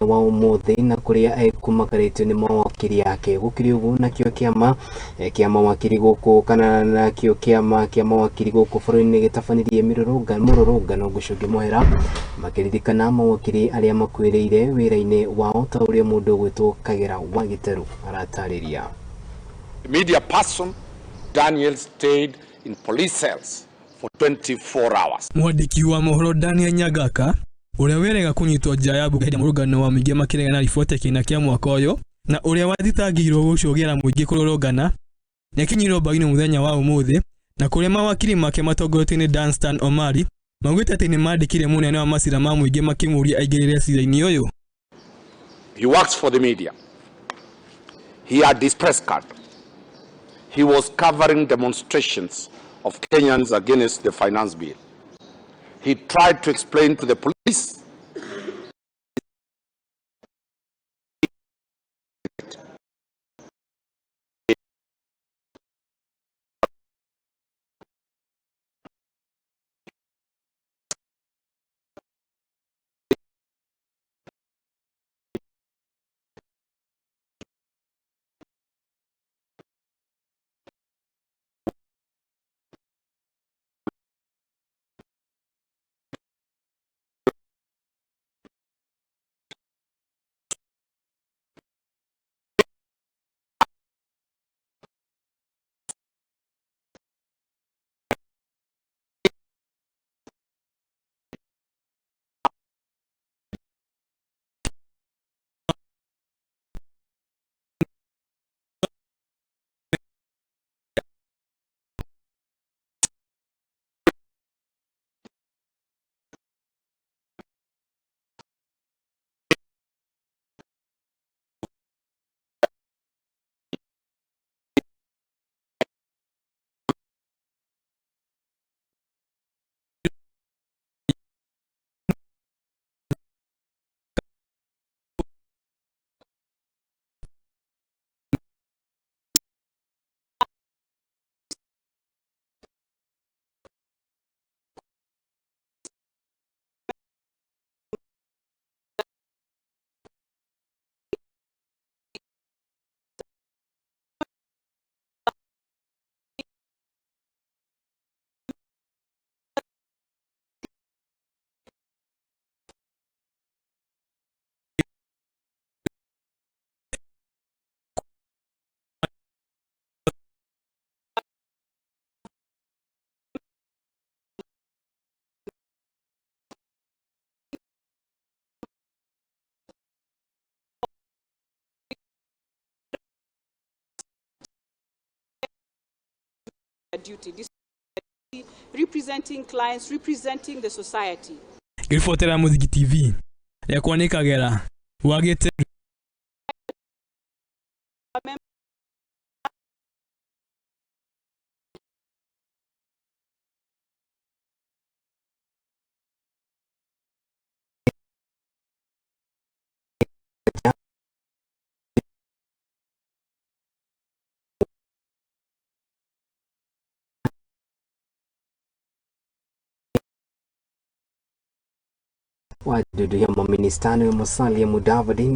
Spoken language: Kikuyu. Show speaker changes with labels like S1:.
S1: Wa ũmũthĩ na kũrĩa ekumakarĩtio nĩ mawakiri ake. Gũkĩrĩ ũguo, nakĩo kĩama kĩa mawakiri gũkũ kana nakĩo kĩama kĩa mawakiri gũkũ bũrũri-inĩ gĩtabanirie mũrũrũngano ngũcũngĩ mũhera makĩririkana mawakiri arĩa makuĩrĩire wĩra-inĩ wao ta ũrĩa mũndũ ũgwĩtwo Kagera wa Gĩtarũ aratarĩria.
S2: Media person Daniel stayed in police cells for 24 hours.
S3: Mwandĩki wa mohoro Daniel Nyagaka ũrĩa wĩrega kũnyitwo nja ya mbunge hĩndĩ ya mũrũngano wa mũingĩ makĩregana na riboti ya kĩgĩna kĩa mwaka ũyũ na ũrĩa wathitangĩirwo gũcũgĩra mũingĩ kũrũrũngana, nĩakinyĩirwo mbagi-inĩ mũthenya wa ũmũthĩ na kũrĩa mawakiri make matongoretio nĩ Danstan Omari maugĩte atĩ nĩmandĩkĩire mũnene wa macira ma mũingĩ makĩmũria aingĩrĩre cira-inĩ ũyũ.
S2: He works for the media. He had his press card. He was covering demonstrations of Kenyans against the finance bill. He tried to explain to the police
S4: duty, this representing clients, representing the society.
S3: Ngĩribotera Mũthingi TV, rĩakwa nĩ Kagera wa Gĩtarũ.
S1: Wa dudu ya maminista nĩwe Musalia Mudavadi ni.